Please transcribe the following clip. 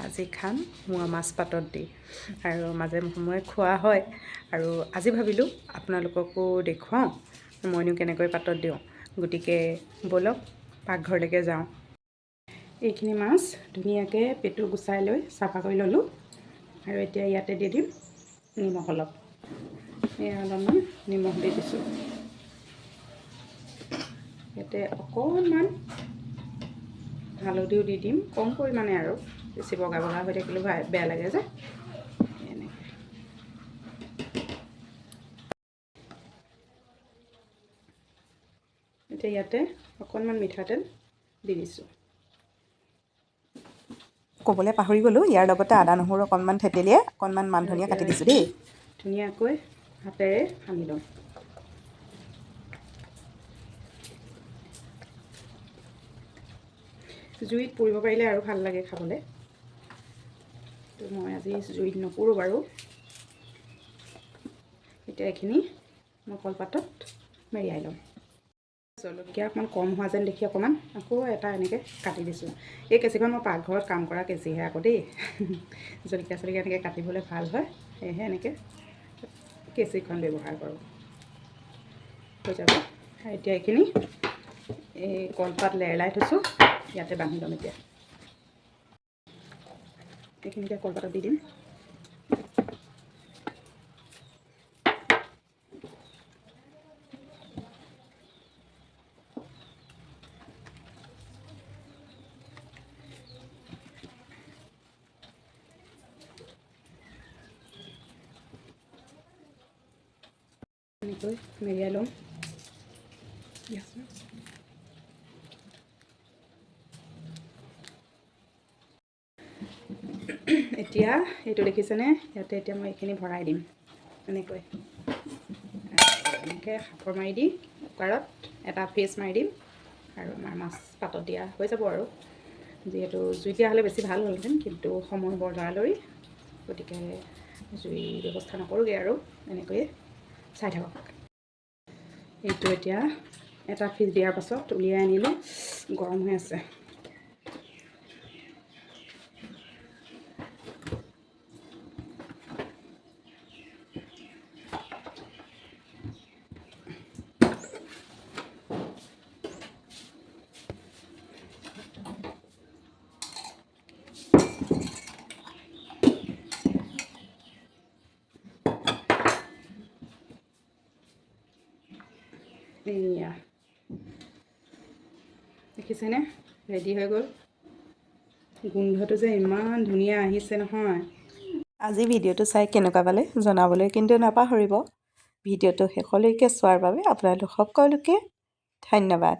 আজি খাম মোৱা মাছ পাতত দি। আৰু মাজে সময়ে খোৱা হয় আৰু আজি ভাবিলোঁ আপোনালোককো দেখুৱাওঁ মইনো কেনেকৈ পাতত দিওঁ। গতিকে ব'লক, পাকঘৰলৈকে যাওঁ। এইখিনি মাছ ধুনীয়াকৈ পেটু গুচাই লৈ চাফা কৰি ল'লোঁ আৰু এতিয়া ইয়াতে দি দিম নিমখ অলপ। এয়া অলপমান নিমখ দি দিছোঁ। ইয়াতে অকণমান হালধিও দি দিম, কম পৰিমাণে আৰু বেছি বগা বগা হৈ থাকিলেও বেয়া লাগে যে। এনেকৈ এতিয়া ইয়াতে অকণমান মিঠাতেল দি দিছোঁ। ক'বলৈ পাহৰি গ'লোঁ, ইয়াৰ লগতে আদা নহৰু অকণমান থেতেলিয়াই অকণমান মান আৰু ধনিয়া এতিয়া কাটি দিছোঁ দেই। ধুনীয়াকৈ হাতেৰে সানি ল'ম। জুইত পুৰিব পাৰিলে আৰু ভাল লাগে খাবলৈ। তো মই আজি জুইত নপুৰোঁ বাৰু। এতিয়া এইখিনি মই কলপাতত মেৰিয়াই ল'ম। জলকীয়া অকণমান কম হোৱা যেন দেখি অকণমান আকৌ এটা এনেকৈ কাটি দিছোঁ। এই কেঁচিখন মই পাকঘৰত কাম কৰা কেঁচিহে আকৌ দেই। জলকীয়া চলকীয়া এনেকৈ কাটিবলৈ ভাল হয়, সেয়েহে এনেকৈ কেঁচিখন ব্যৱহাৰ কৰোঁ। হৈ যাব। আৰু এতিয়া এইখিনি এই কলপাত লেৰেলাই থৈছোঁ, ইয়াতে বান্ধি ল'ম। এতিয়া এইখিনি এতিয়া কলপাতত দি দিম। এনেকৈ মেৰিয়াই ল'ম। দিয়াচোন। এতিয়া এইটো দেখিছেনে? ইয়াতে এতিয়া মই এইখিনি ভৰাই দিম এনেকৈ। এনেকৈ সাফৰ মাৰি দি কুকাৰত এটা ফিচ মাৰি দিম আৰু আমাৰ মাছ পাতত দিয়া হৈ যাব। আৰু যিহেতু জুইত দিয়া হ'লে বেছি ভাল হ'লহেঁতেন, কিন্তু সময় বৰ লৰালৰি, গতিকে জুইৰ ব্যৱস্থা নকৰোঁগৈ আৰু এনেকৈয়ে চাই থাকক। এইটো এতিয়া এটা ফিচ দিয়াৰ পাছত উলিয়াই আনিলোঁ, গৰম হৈ আছে। এয়া দেখিছেনে, ৰেডি হৈ গ'ল। গোন্ধটো যে ইমান ধুনীয়া আহিছে নহয়। আজি ভিডিঅ'টো চাই কেনেকুৱা পালে জনাবলৈ কিন্তু নাপাহৰিব। ভিডিঅ'টো শেষলৈকে চোৱাৰ বাবে আপোনালোক সকলোকে ধন্যবাদ।